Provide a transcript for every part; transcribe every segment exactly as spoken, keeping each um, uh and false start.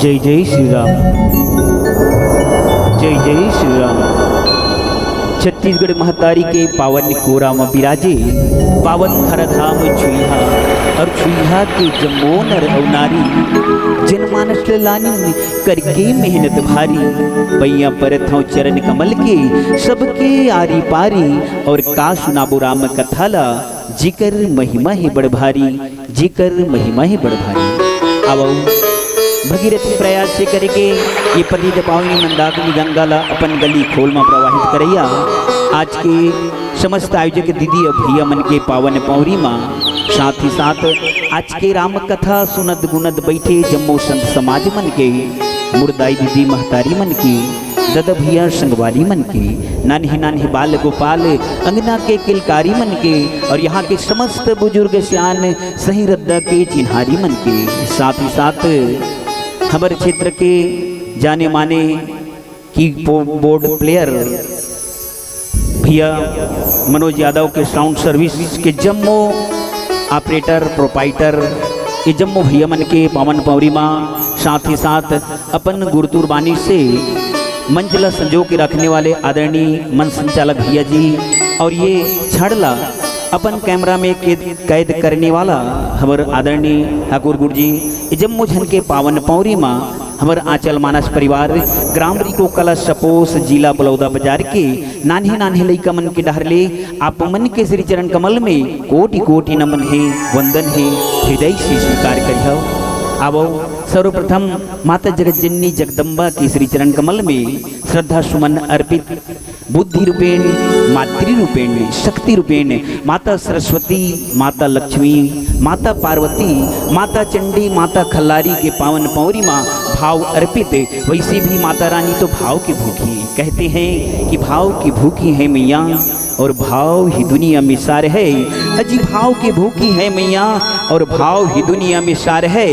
जय जय श्री राम, जय जय श्री राम। छत्तीसगढ़ महतारी के पावन कोरा म बिराजे, पावन धराधाम छुइहा, अउ छुइहा के जम्मो नर अउ नारी, जनमानस ल लानिन करके मेहनत भारी, पइयाँ परत हँव चरण कमल के, सबके आरी पारी, अउ का सुनाबो राम कथा ला, जेकर महिमा हे बड़ भारी, जेकर महिमा हे बड़ भारी। आवव, भगीरथी प्रयास से करे के ये पतित पावनी मंदाकिनी गंगा ला अपन गली खोल म प्रवाहित करइया आज के समस्त आयोजक दीदी अउ भइया मन के पावन पौरी म, साथ ही साथ आज के राम कथा सुनत गुनत बइठे जम्मो संत समाज मन के, मोर दाई दीदी महतारी मन के दादा भैया संगवारी मन के, नान्हे नान्हे बाल गोपाल, अंगना के किलकारी मन के, और यहाँ के समस्त बुजुर्ग सियान सही रद्दा के चिन्हारी मन के, साथ ही साथ हमर क्षेत्र के जाने माने कीबोर्ड प्लेयर भैया मनोज यादव के साउंड सर्विस के जम्मो ऑपरेटर, प्रोपाइटर, ये जम्मो भैया मन के पावन पौरी मा, साथ ही साथ अपन गुरतुर बानी से मंच ला संजो के रखने वाले आदरणीय मंच संचालक भैया जी, और ये क्षण ला अपन कैमरा में कैद, कैद करने वाला हमर आदरणीय ठाकुर गुरु जी, ये जम्मो झन के पावन पौरी मा हमर आंचल मानस परिवार, ग्राम रिको कला सपोस, जिला बलौदा बाजार के नान्हे नान्हे लइका मन के डहर ले आप मन के श्री चरण कमल में कोटि कोटि नमन हे, वंदन हे, हृदय से स्वीकार करिहव। आवो सर्वप्रथम माता जगत जननी जगदम्बा के श्री चरण कमल में श्रद्धा सुमन अर्पित। बुद्धि रूपेण, मातृ रूपेण, शक्ति रूपेण माता सरस्वती, माता लक्ष्मी, माता पार्वती, माता चंडी, माता खल्लारी के पावन पौरी मा भाव अर्पित। वैसे भी माता रानी तो भाव की भूखी, कहते हैं कि भाव की भूखी है मैया, और भाव ही दुनिया में सार है। अजी भाव की भूखी है मैया, और भाव ही दुनिया में सार है,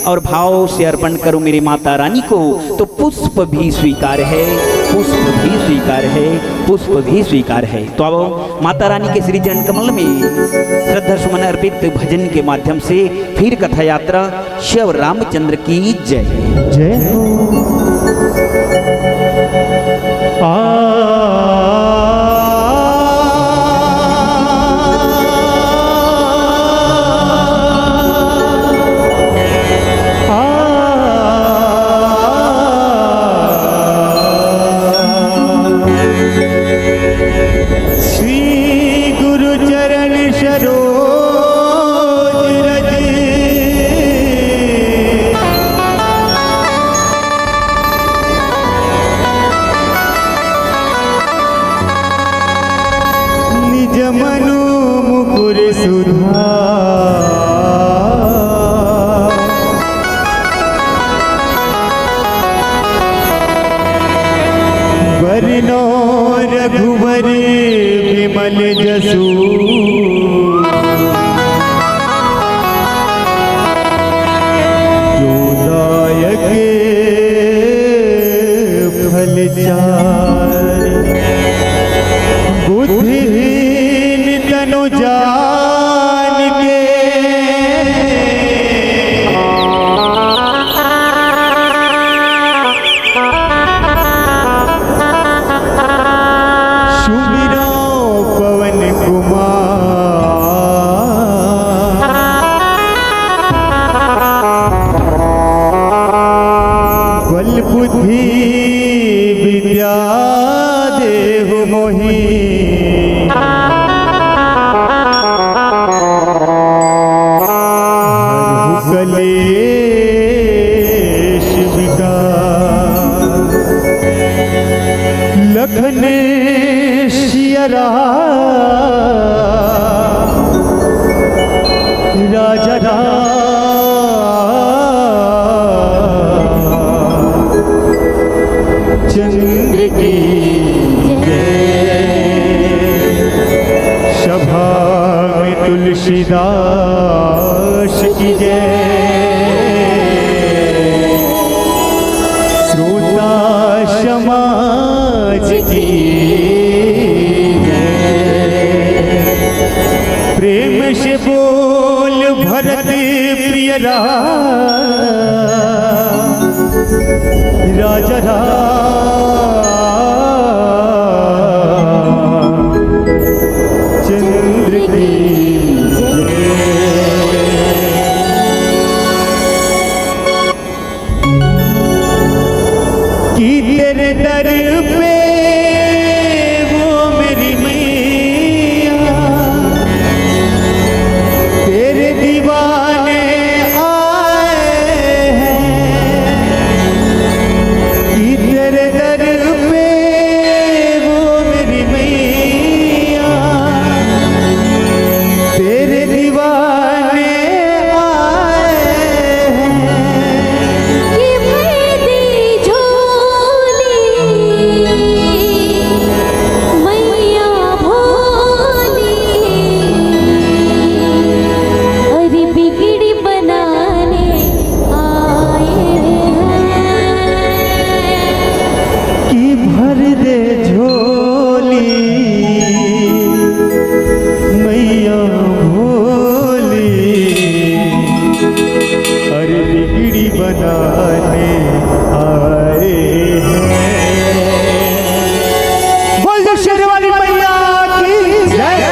और भाव से अर्पण करो मेरी माता रानी को, तो पुष्प भी स्वीकार है, पुष्प भी स्वीकार है, पुष्प भी स्वीकार है। तो अब माता रानी के श्री चरण कमल में श्रद्धा सुमन अर्पित भजन के माध्यम से फिर कथा यात्रा श्री रामचंद्र की जय। जय हो। आ, आ, श्री गुरु चरण सरोज रज। निज मनु मुकुर सुधार। बरनउँ रघुबर बिमल जसु। जो दायक फल चारि। बुद्धिहीन तनु जान के। सुमिरउँ पवन कुमार। बल बुद्धि विद्या देहु मोहि। हरहु कलेश विकार। लखन सिया राम राजा राम। चंद्र की जय। सभा में तुलसीदास की जय। श्रोता समाज की जय। प्रेम से बोल भरत प्रिय राम राजा राम चंद्र की जय। कि तेरे दर पे वो मेरी मैया, तेरे दीवाने आए हैं। कि बनाने आए हैं। बोल दो शेर वाली मैया की जय।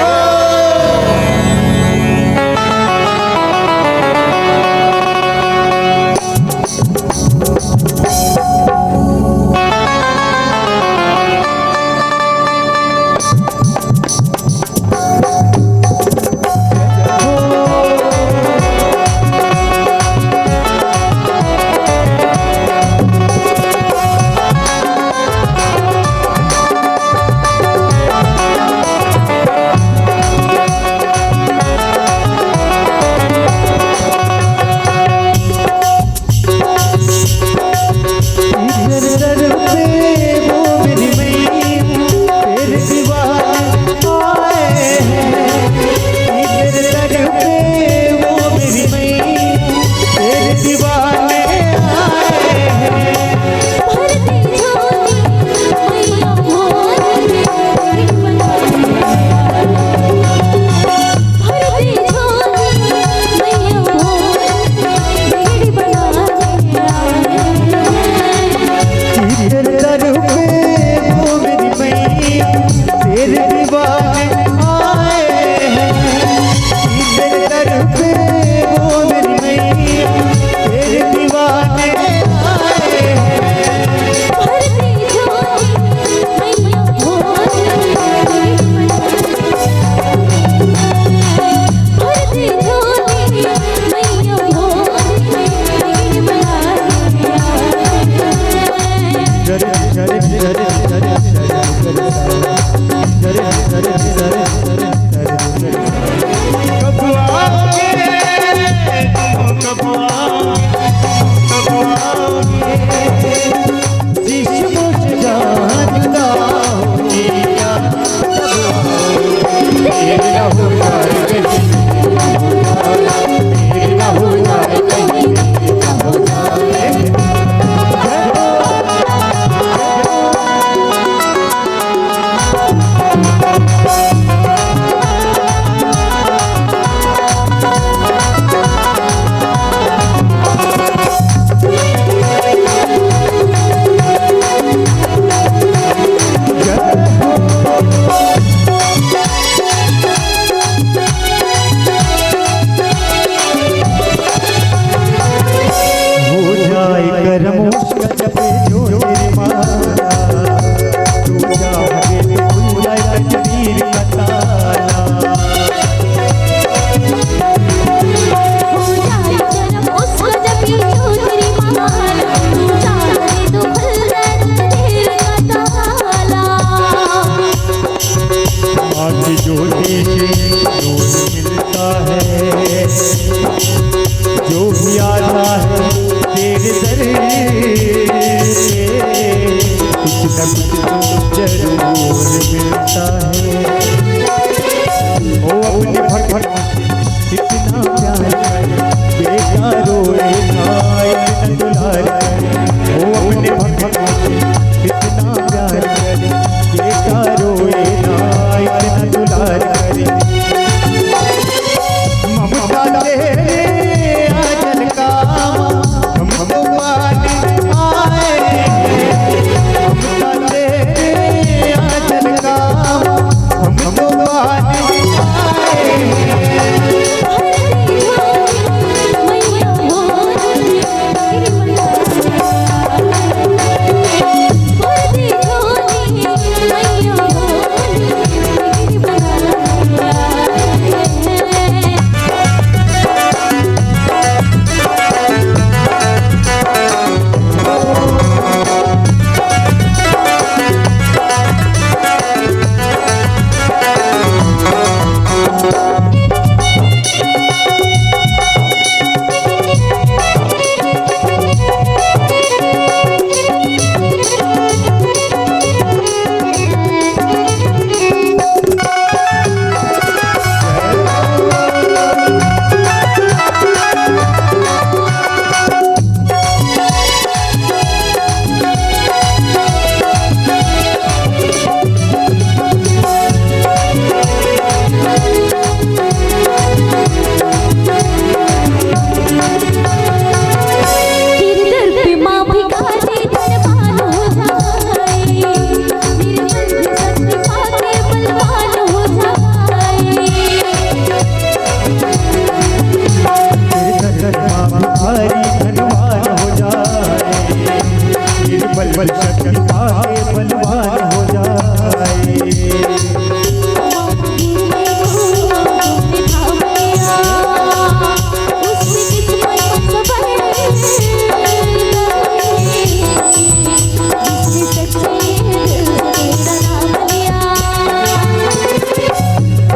बल शक्ति पाके बलवान हो जाए।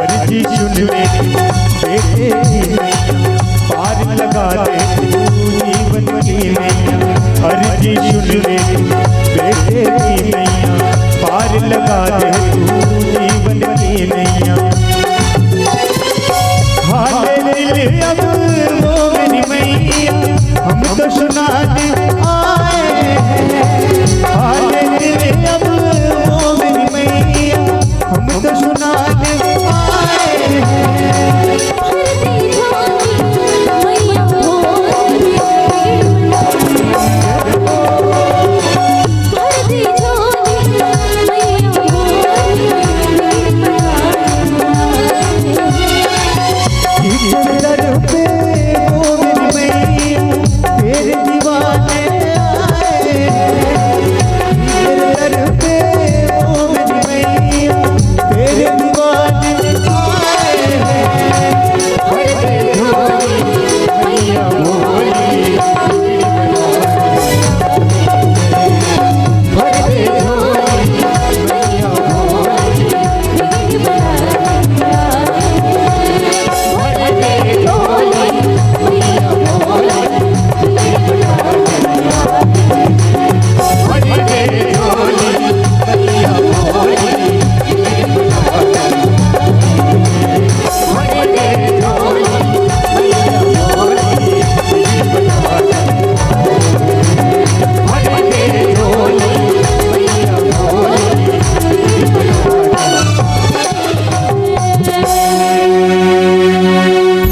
अर्जी सुन ले बेटे की मैया, पार लगा दे तू जीवन की नैया। अर्जी सुन ले बेटे की मैया, पार लगा दे तू जीवन की नैया। हाले दिल अब वो मेरी मैया, हम तो सुनाने आए हैं। हाले दिल अब वो मेरी मैया, हम तो सुनाने आए हैं।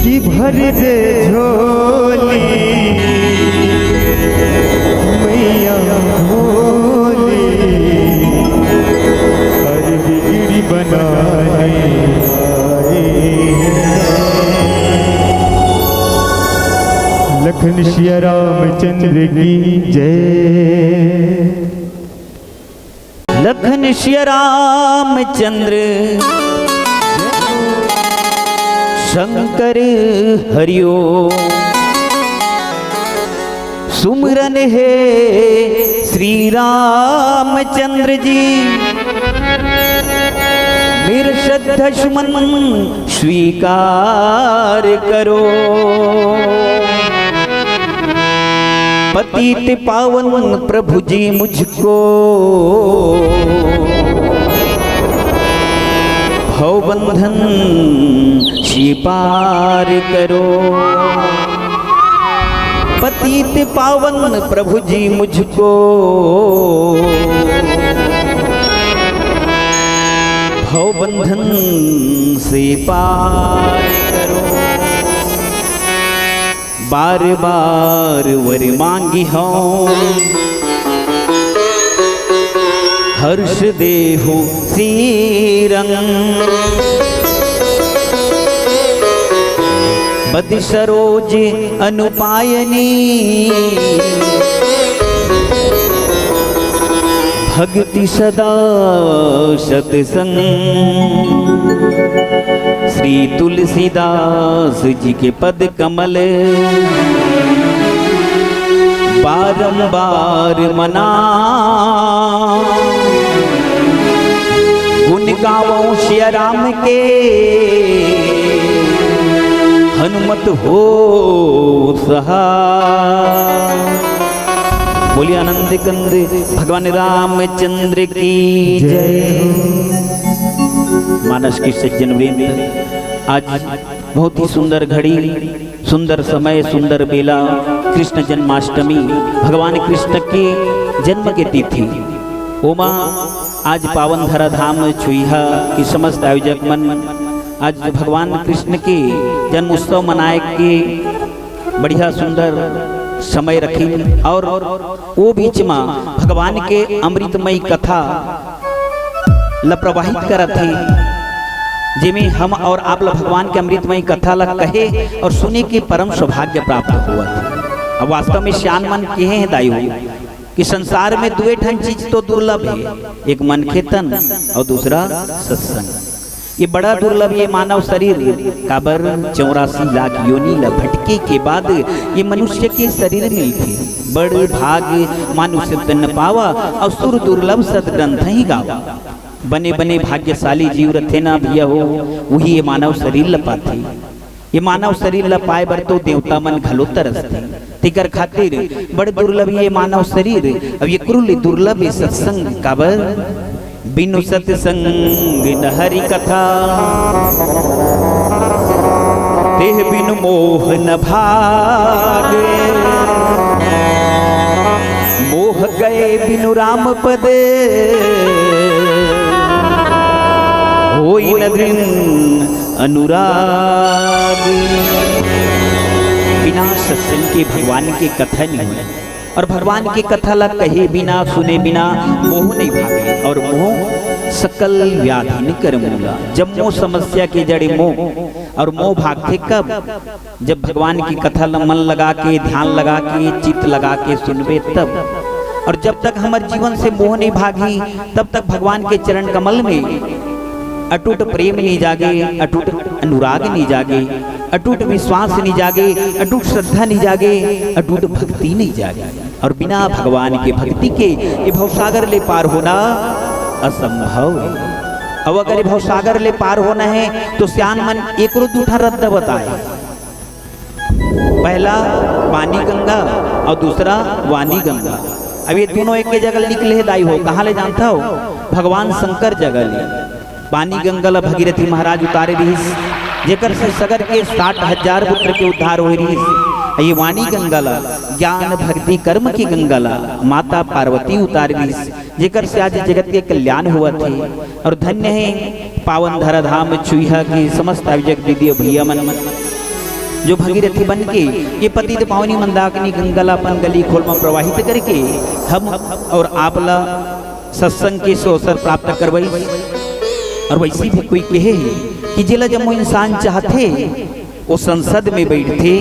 कि भर दे झोली मैया भोली, हर बिगड़ी बनाने आए। लखन सिया रामचंद्र की जय। लखन सिया रामचंद्र शंकर हरिओम। सुमरन हे श्री रामचंद्र जी, मेरा श्रद्धा सुमन स्वीकार करो। पतित पावन प्रभु जी मुझको भव बंधन से पार करो। पतित पावन प्रभु जी मुझको भव बंधन से पार करो। बार बार वर मांगी हूँ, हर्ष देहु श्रीरंग। बद सरोज अनुपायनी, भक्ति सदा सत्संग। श्री तुलसीदास जी के पद कमल बारंबार मना। गुण गावो सिया राम के, हनुमत हो सहा। बोलिए आनंद कंद भगवान रामचंद्र की जय। मानस के सज्जन वृंद, आज बहुत ही सुंदर घड़ी, सुंदर समय, सुंदर बेला, कृष्ण जन्माष्टमी, भगवान कृष्ण के जन्म के तिथि। ओमा आज पावन धरा धाम छुइहा के समस्त आयोजक मन आज भगवान कृष्ण के जन्म उत्सव मनाए के बढ़िया सुंदर समय रखिन और वो बीच में भगवान के अमृतमयी कथा ल प्रवाहित करत हे, जेमे हम और आप ल भगवान के अमृतमयी कथा ल कहे और सुने के परम सौभाग्य प्राप्त होवत हे। अब वास्तव में सियान मन कहे हैं दाई हो, कि संसार में दुए ठन चीज तो दुर्लभ हे, एक मनखे तन अउ दूसरा सत्संग। ये बड़ा दुर्लभ, ये मानव शरीर, काबर चौरासी लाख योनि ल भटके के बाद ये मनुष्य के शरीर मिलथे। बड़ भाग मानुष तन पावा, अउ सुर दुर्लभ सत ग्रंथ ही गावा। बने बने भाग्यशाली जीव रथे ना भैया हो, उही ये मानव शरीर ल पाथे। ये मानव शरीर ल पाए बर तो देवता मन घलो तरसथे। तेकर खातिर बड़ दुर्लभ ये मानव शरीर, अब ये क्रूर दुर्लभ ये सत्संग। काबर? बिनु सत्संग न हरि कथा, तेह बिनु मोह न भाग। मोह गए बिनु राम पद, होई न दृढ़ अनुराग। बिना सत्संग के भगवान के कथा नहीं होय, अउ भगवान के कथा ला कहे बिना, सुने बिना मोह नहीं भागे, अउ मोह सकल व्याधिन कर मूला। जम्मो समस्या के जड़ मोह, अउ मोह भागथे कब? जब भगवान की कथा ल मन लगा के, ध्यान लगा के, चित्त लगा के सुनबे तब। अउ जब तक हमर जीवन से मोह नहीं भागही, तब तक भगवान के चरण कमल में अटूट प्रेम नहीं जागे, अटूट अनुराग नहीं जागे, अटूट विश्वास नहीं जागे, अटूट श्रद्धा नहीं जागे, अटूट भक्ति नहीं जागे। अउ बिना भगवान के भक्ति के ये भवसागर ले पार होना असंभव हे। अउ अगर ये भवसागर ले पार होना हे तो सियान मन एकरो दू ठन रद्दा बताए, पहला पानी गंगा अउ दूसरा वाणी गंगा। अब ये दूनों एके जगह निकले हे दाई हो, कहाँ ले जानथव? भगवान शंकर जगह ले। पानी गंगा ला भगीरथी महाराज उतारे रिहिस, जेकर से सगर के साठ हजार पुत्र के उद्धार होए रिहिस। ये वाणी गंगा ला, ज्ञान भक्ति कर्म की गंगा ला माता पार्वती उतारे रिहिस, जेकर से आज जगत के कल्याण होवत हे। अउ धन्य हे पावन धराधाम छुइहा के समस्त आयोजक दीदी अउ भैया मन, जो भगीरथी बन के ये पतित पावनी मंदाकिनी गंगा ला अपन गली खोल में प्रवाहित करके हम अउ आप ला सत्संग के अवसर प्राप्त करवाइस। अउ वइसे भी कोई कहे हे कि जेला जम्मो इंसान चाहथे, वो संसद में बइठथे,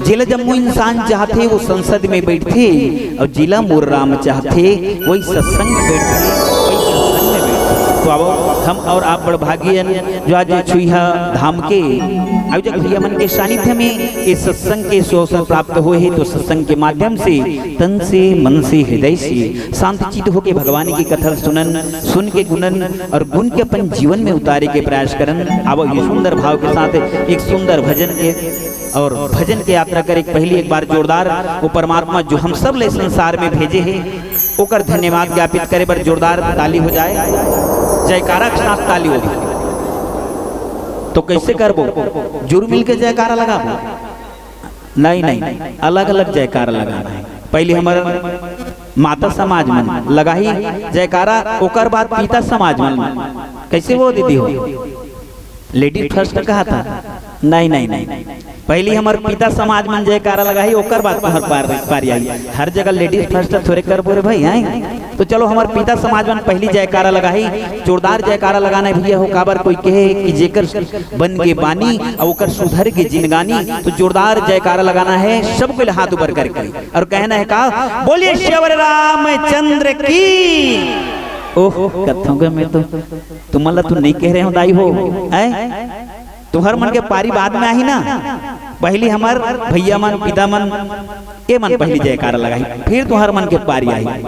जेला जम्मो इंसान चाहथे, वो संसद में बइठथे, अउ जेला मोर राम चाहथे, वही सत्संग में बइठथे, वही सत्संग में बइठथे। तो आवव, हम अउ आप बड़ भागी हन, जो आज छुइहा धाम के आयोजक भैया मन के सानिध्य में ये सत्संग के अवसर प्राप्त होए हे, तो सत्संग के माध्यम से तन से, मन से, हृदय से शांत चित्त होके भगवान की कथा सुनन, सुन के गुणन अउ गुण के अपन जीवन में उतारे के प्रयास करन। आवव, ये सुंदर भाव के साथ एक सुंदर भजन के अउ भजन के यात्रा करे के पहिली एक बार जोरदार वो परमात्मा जो हम सब ला संसार में भेजे हे, ओकर धन्यवाद ज्ञापित करे बर जोरदार ताली हो जाए, जयकारा के साथ ताली हो जाए। तो कइसे करबो? जुर मिल के जयकारा लगाबो? नहीं, नहीं, अलग-अलग जयकारा लगाना हे। पहिली हमर माता समाज मन लगाही जयकारा, ओकर बाद पिता समाज मन। कइसे वो दीदी हो? लेडीज फर्स्ट कहा था? नहीं, नहीं, नहीं। पहिली हमर पिता समाज मन जयकारा लगाही, ओकर बाद तुंहर पार, पारी आही। हर जगह लेडीज फर्स्ट थोरे करबो रे भाई, हैं? तो चलो, हमर पिता समाज मन पहिली जयकारा लगाही। जोरदार जयकारा लगाना हे भैया हो, काबर कोई कहे कि जेकर बन गे बानी अउ ओकर सुधर गे जिनगानी। तो जोरदार जयकारा लगाना हे, सब कोई हाथ ऊपर करके अउ कहना हे का, बोलिए सियावर रामचंद्र की। ओह, कथों के मैं तो तुमन ला तो नहीं कह रहे हो दाई हो, हैं? तुंहर मन के पारी बाद में आही ना, पहिली हमर भैया मन, पिता मन, ये मन पहिली जयकारा लगाही, फिर तुंहर मन के पारी आही।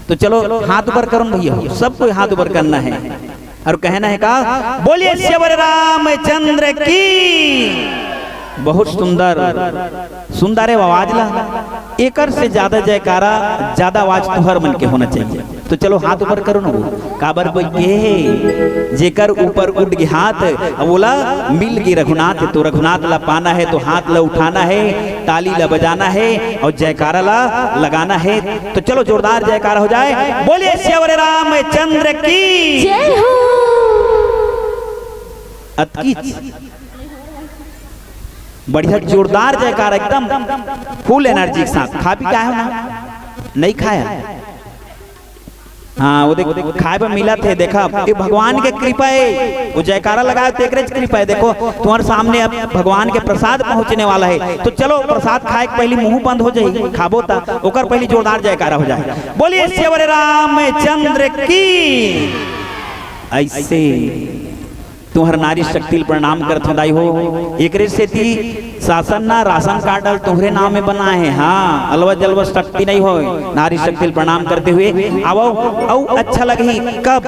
तो चलो, हाथ ऊपर करो ना भैया, सब कोई हाथ ऊपर करना हे अउ कहना हे का, बोलिए सियावर रामचंद्र की। बहुत सुंदर, सुंदर हे आवाज ला। एकर से ज्यादा जयकारा, ज्यादा आवाज तुंहर मन के होना चाहिए। तो चलो, हाथ ऊपर करो ना वो। काबर कोई कहे हे, जेकर ऊपर उठ गे हाथ, अउ ओला मिल गे रघुनाथ। तो रघुनाथ ला पाना हे तो हाथ ला उठाना हे, ताली ला बजाना हे अउ जयकारा ला लगाना हे। तो चलो, जोरदार जयकारा हो जाए, बोलिए सियावर रामचंद्र की। जय हो। अतकी बढ़िया जोरदार जयकारा, एकदम फुल एनर्जी के साथ। खा पी के आए हो ना? नहीं खाया? हाँ, वो देख, खाए बर मिलत हे, देखा, ये भगवान के कृपा हे। वो जयकारा लगाए, तेकरे च कृपा हे। देखो, तुम्हारे सामने अब भगवान के प्रसाद पहुंचने वाला हे, तो चलो, प्रसाद खाए के पहली मुंह बंद हो जाही, खाबो ता ओकर पहली जोरदार जयकारा हो जाए। बोलिए सेवर रामचंद्र की। ऐसे तुहर नारी शक्ति ल प्रणाम करथों दाई हो। एकरे सेती शासन ना राशन कार्ड ल तुहरे नाम में बनाए हे। हाँ, अलवा जलवा शक्ति नहीं हो, नारी शक्ति ल प्रणाम करते हुए आवो। अउ अच्छा लगही कब,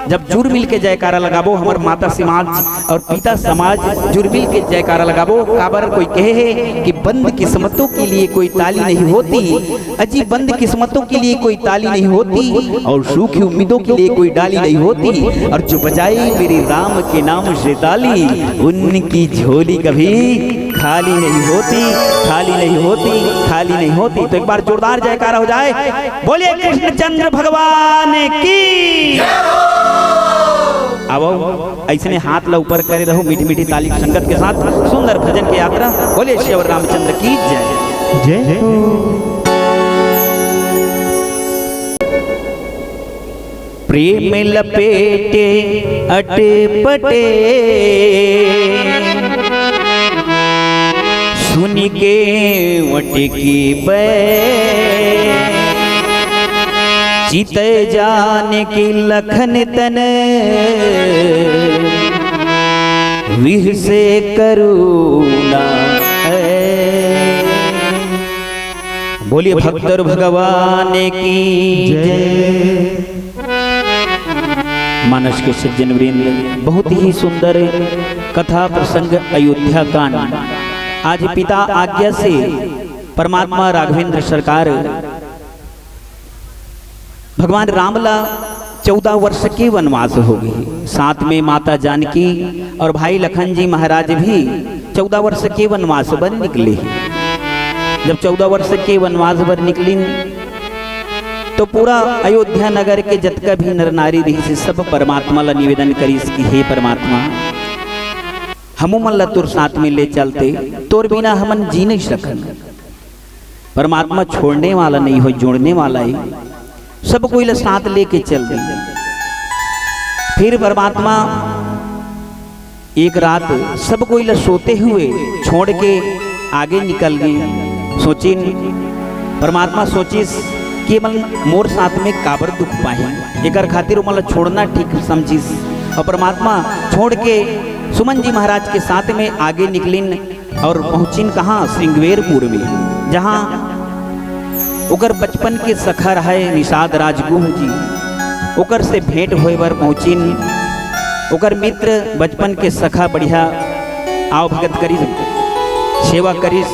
जब जुर मिल के जयकारा लगाबो, हमर माता समाज और पिता समाज जुर मिल के जयकारा लगाबो। काबर कोई कहे हे कि बंद किस्मतों के लिए कोई ताली नहीं होती, अजी बंद किस्मतों के लिए कोई ताली नहीं होती और सूखी उम्मीदों के लिए कोई डाली नहीं होती। और जो बजाए मेरे राम के नाम से ताली, उनकी झोली कभी खाली नहीं होती, खाली नहीं होती, खाली नहीं होती। तो एक बार जोरदार जयकारा हो जाए, बोलिए कृष्णचंद्र भगवान की। आवो, ऐसने हाथ ला ऊपर करे रहो, मीठी मीठी ताली की संगत के साथ सुंदर भजन की यात्रा। बोलिए श्री रामचंद्र की जय। जय हो। प्रेम लपेटे अटपटे, सुनि के वटकी बै। चित जान की लखन तन, विह से करुणा है। बोलिए भक्तर भगवान की जय। मानस के सज्जन वृंद, बहुत ही सुंदर कथा प्रसंग अयोध्या कांड। आज पिता आज्ञा से परमात्मा राघवेंद्र सरकार भगवान राम ला चौदह वर्ष के वनवास हो गए, साथ में माता जानकी और भाई लखन जी महाराज भी चौदह वर्ष के वनवास बर निकले। जब चौदह वर्ष के वनवास बर निकलिन, तो पूरा अयोध्या नगर के जतका भी नर नारी रहिस, सब परमात्मा ला निवेदन करिस कि हे परमात्मा, हमू मन ला तोर साथ में ले चलते, तोर बिना हमन जी नहीं सकन। परमात्मा छोड़ने वाला नहीं हो, जोड़ने वाला हे। सब कोई ला साथ लेके चल दी। फिर परमात्मा एक रात सब कोई ला सोते हुए छोड़ के आगे निकल गए। सोचिन, परमात्मा सोचिस कि मन मोर साथ में काबर दुख पाही, एकर खातिर ओमन ला छोड़ना ठीक समझिस। और परमात्मा छोड़ के सुमन जी महाराज के साथ में आगे निकलिन। और पहुंचिन कहाँ? श्रृंगवेरपुर में, जहाँ ओकर बचपन के सखा रहे निषाद राजगुह जी, ओकर से भेंट होए बर पहुंचिन। ओकर मित्र बचपन के सखा बढ़िया आवभगत करिस, सेवा करिस,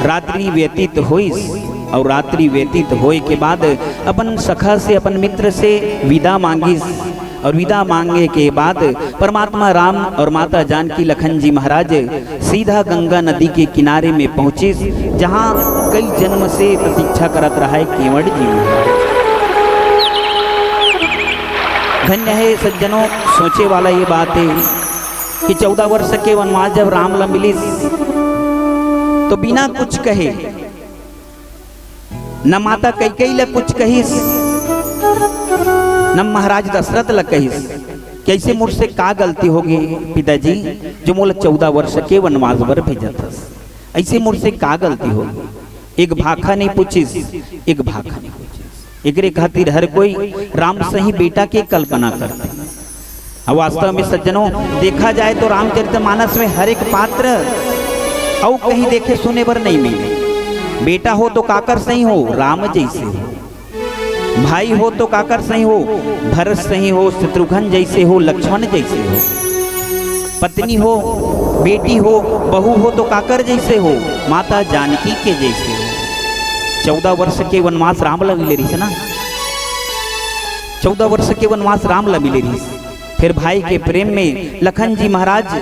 रात्रि व्यतीत होइस। और रात्रि व्यतीत होए के बाद अपन सखा से, अपन मित्र से विदा मांगिस। और विदा मांगे के बाद परमात्मा राम और माता जानकी लखन जी महाराज सीधा गंगा नदी के किनारे में पहुंचिस, जहां कई जन्म से प्रतीक्षा करत रहा है केवट जी महाराज। धन्य है सज्जनों, सोचे वाला ये बात है कि चौदह वर्ष के वनवास जब राम ला मिलिस, तो बिना कुछ कहे न माता कैकेयी ला कुछ कहिस, न महाराज दशरथ ला कहिस, "कैसे मोर से का गलती हो गई पिताजी, जो मोला चौदह वर्ष के वनवास बर भेजत हस? ऐसे मोर से का गलती हो गई?" एक भाखा नहीं पूछिस, एक भाखा नहीं पूछिस। एकरे खातिर हर कोई राम सही बेटा के कल्पना करते। अब वास्तव में सज्जनों, देखा जाए तो रामचरितमानस में हर एक पात्र अउ कहीं देखे सुने बर नहीं मिले। बेटा हो तो काकर सही हो, राम जैसे हो। भाई हो तो काकर सही हो, भरत सही हो, शत्रुघ्न जैसे हो, लक्ष्मण जैसे हो। पत्नी हो, बेटी हो, बहू हो तो काकर जैसे हो, माता जानकी के जैसे हो। चौदह वर्ष के वनवास राम ला मिले रहिस ना, चौदह वर्ष के वनवास राम ला मिले रहिस। फिर भाई के प्रेम में लखन जी महाराज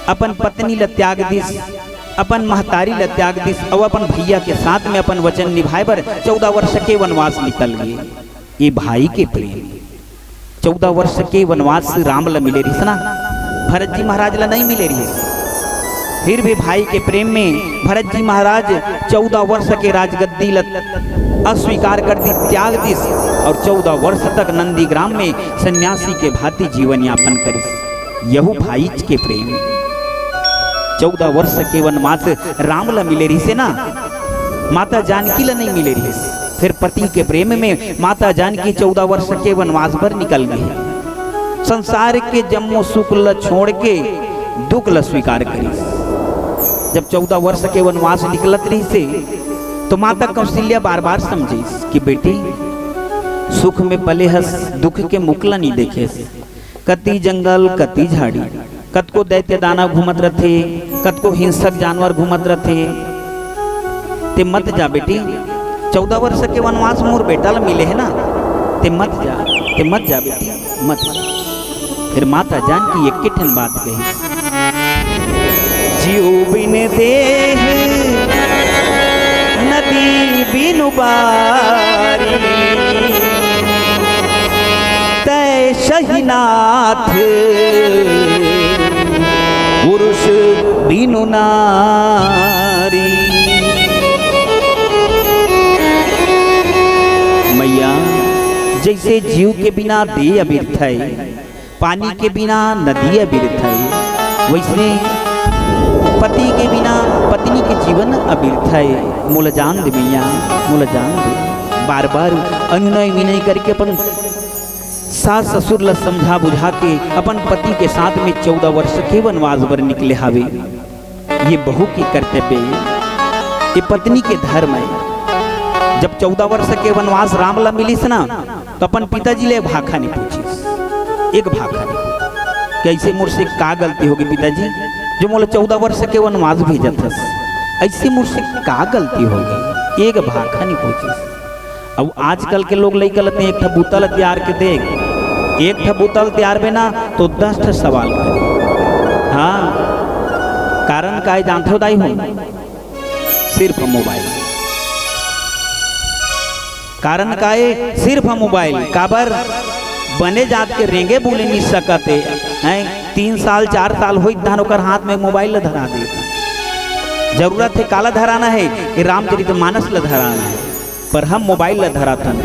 अपन पत्नी ला त्याग दिस, अपन महतारी ला त्याग दिस, अउ अपन भैया के साथ में अपन वचन निभाए बर चौदह वर्ष के वनवास निकल गए। ये भाई के प्रेम, चौदह वर्ष के वनवास राम ला मिले रहिस ना, भरत जी महाराज ला नहीं मिले रहिस। फिर भी भाई के प्रेम में भरत जी महाराज चौदह वर्ष के राजगद्दी ल अस्वीकार कर दी, त्याग दिस, और चौदह वर्ष तक नंदीग्राम में सन्यासी के भांति जीवन यापन करिस। यहू भाईच के प्रेम। चौदह वर्ष के वनवास राम ल मिले रहिसे ना, माता जानकी ल नहीं मिले रहिस। फिर पति के प्रेम में माता जानकी चौदह वर्ष के वनवास बर निकल गई। संसार के जम्मो सुख ल छोड़ के दुख ल स्वीकार करिस। जब चौदह वर्ष के वनवास निकलत रहिसे, तो माता कौशल्या बार बार समझिस कि बेटी, सुख में पले हस, दुख के मुख ल नहीं देखेस। कति जंगल, कति झाड़ी, कतको दैत्य दानव घूमत रथे, कतको हिंसक जानवर घूमत रथे। ते मत जा बेटी, चौदह वर्ष के वनवास मोर बेटा ल मिले हे ना, ते मत जा, ते मत जा बेटी, मत जा। फिर माता जानकी एक ठन बात कही, जीव बिन देह नदी बिनु बारी, तय सहिनाथ पुरुष बिनु नारी। मैया, जैसे जीव के बिना देह अबिरथय, पानी के बिना नदी अबिरथय, वैसने पति के बिना पत्नी के जीवन अबिरथय। मोला जान दे मैया, मोला जान दे। बार बार अनुनय विनय करके अपन सास ससुर ल समझा बुझा के अपन पति के साथ में चौदह वर्ष के वनवास बर निकले हावे। ये बहू के कर्तव्य हे, ये पत्नी के धर्म हे। जब चौदह वर्ष के वनवास राम ल मिलिस ना, तो अपन पिताजी ले भाखा नहीं पूछिस, एक भाखा नहीं। कइसे मोर से का गलती होगे पिताजी, जो मोला चौदह वर्ष के वनवास भेजत हस? अइसे मोर से का गलती होगे? एक भाखा नहीं पूछिस। अब आजकल के लोग लइका ल ते एक ठा बूता ल तियार के देख, एक ठा बूता ल तियारबे ना तो दस ठा सवाल करे। हाँ, कारण काय जानथो दाई हो? सिर्फ मोबाइल। कारण काय? सिर्फ मोबाइल। काबर? बने जात के रेंगे बोले नहीं सकत हे, हैं? तीन साल चार साल होई तहन ओकर हाथ में मोबाइल ल धरा दे। जरूरत हे काला धराना हे? ये रामचरित मानस ल धराना हे। पर हम मोबाइल ल धराथन,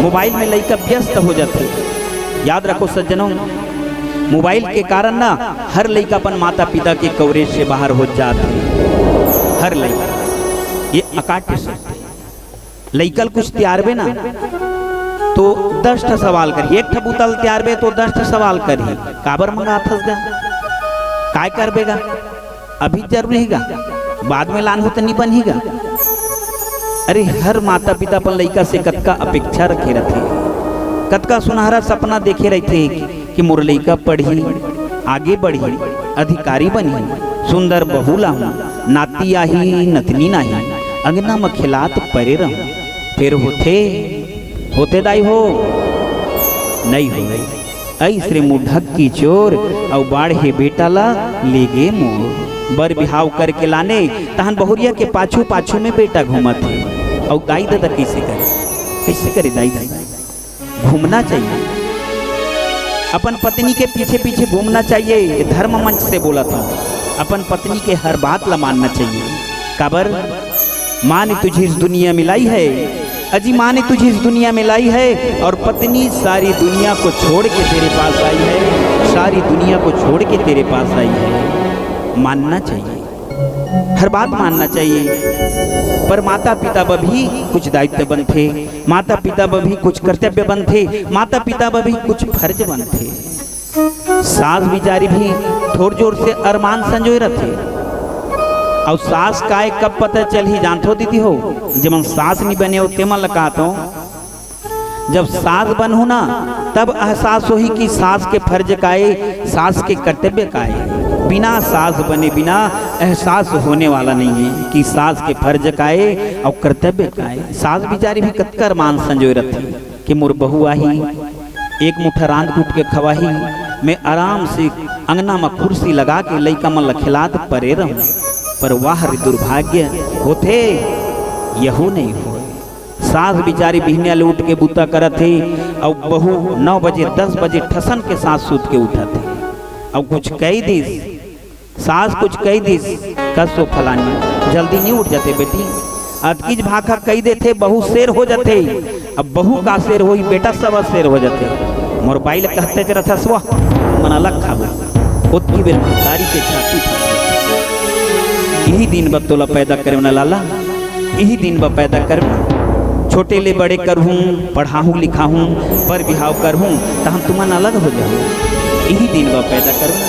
मोबाइल में लइका व्यस्त हो जाथे। याद रखो सज्जनों, मोबाइल के कारण ना हर लइका अपन माता पिता के कवरेज से बाहर हो जात हे। हर लइका, ये अकाट्य सत्य। लइका ल कुछ तियारबे ना तो दस ठा सवाल करही, एक ठा बूता ल तियारबे तो दस ठा सवाल करही। काबर मंगाथस गा? काय करबे गा? अभी जरूरी हे गा, बाद में लानहू त नहीं बनही गा। अरे, हर माता पिता अपन लइका से कतका अपेक्षा रखे रथे, कतका सुनहरा सपना देखे रहिथे कि मोर लइका पढ़ही, आगे बढ़ही, अधिकारी बनही, सुंदर बहू लाहूं, नाती आही, नतनी नाही, अंगना म खेलात परे रहूं। फेर होथे, होथे दाई हो, नहीं होय। अइस रे मुढ़क की चोर, अउ बाढ़े बेटा ला लेगे मोर। बर बिहाव करके लाने, तहन बहुरिया के पाछू पाछू में बेटा घूमत हे। अउ दाई ददा कइसे करे? कइसे करे दाई ददा? घूमना चाहिए। अपन पत्नी के पीछे पीछे घूमना चाहिए। ये धर्म मंच से बोलत हूँ, अपन पत्नी के हर बात ला मानना चाहिए। काबर? माँ ने तुझे इस दुनिया में लाई है, अजी, माँ ने तुझे इस दुनिया में लाई है, और पत्नी सारी दुनिया को छोड़ के तेरे पास आई है, सारी दुनिया को छोड़ के तेरे पास आई है। मानना चाहिए, हर बात मानना चाहिए, पर माता पिता बर भी कुछ दायित्व बनथे, माता पिता बर भी कुछ कर्तव्य बनथे, माता पिता बर भी कुछ फर्ज बनथे। सास बिचारी भी थोर जोर से अरमान संजोए रथे। अउ सास काय कब पता चलही जानथो दीदी हो, जेमन सास नी बने हो तेमन ल कहत हूँ, जब सास बनहू ना, तब एहसास होही कि सास के फर्ज काय, सास के कर्तव्य काय। बिना सास बने बिना एहसास होने वाला नहीं है कि सास के फर्ज काय अउ कर्तव्य काय। सास बिचारी भी कतका अरमान संजोए रथे कि मोर बहू आही, एक मुठा रांध कूट के खवाही, मैं आराम से अंगना म कुर्सी लगा के लइका मन ल खिलात परे रहूं। पर वाह रे दुर्भाग्य, होथे यहू नहीं होय। सास बिचारी बिहनिया ले उठ के बूता करत हे, अउ बहू नौ बजे, दस बजे ठसन के साथ सूत के उठत हे, अउ कुछ कही दिस सास कुछ कहि दिस, "कस ओ फलानी, जल्दी नहीं उठ जाते बेटी।" अतकीच भाखा कहि देथे, बहू शेर हो जाथे। अब बहू का शेर होही, बेटा सब शेर हो जाथे। मोर बाई ल कहते च रथस, "वाह, मन अलग खाबो।" ओतकी बेर महतारी के छाती फट गे। इही दिन बर तोला पैदा करे ना लाला, इही दिन बर पैदा करहूँ, छोटे ले बड़े करहूँ, पढ़ाहूँ लिखाहूँ, बर बिहाव करहूँ, त हम तुमन अलग हो जाहूँ। इही दिन बर पैदा करहूँ।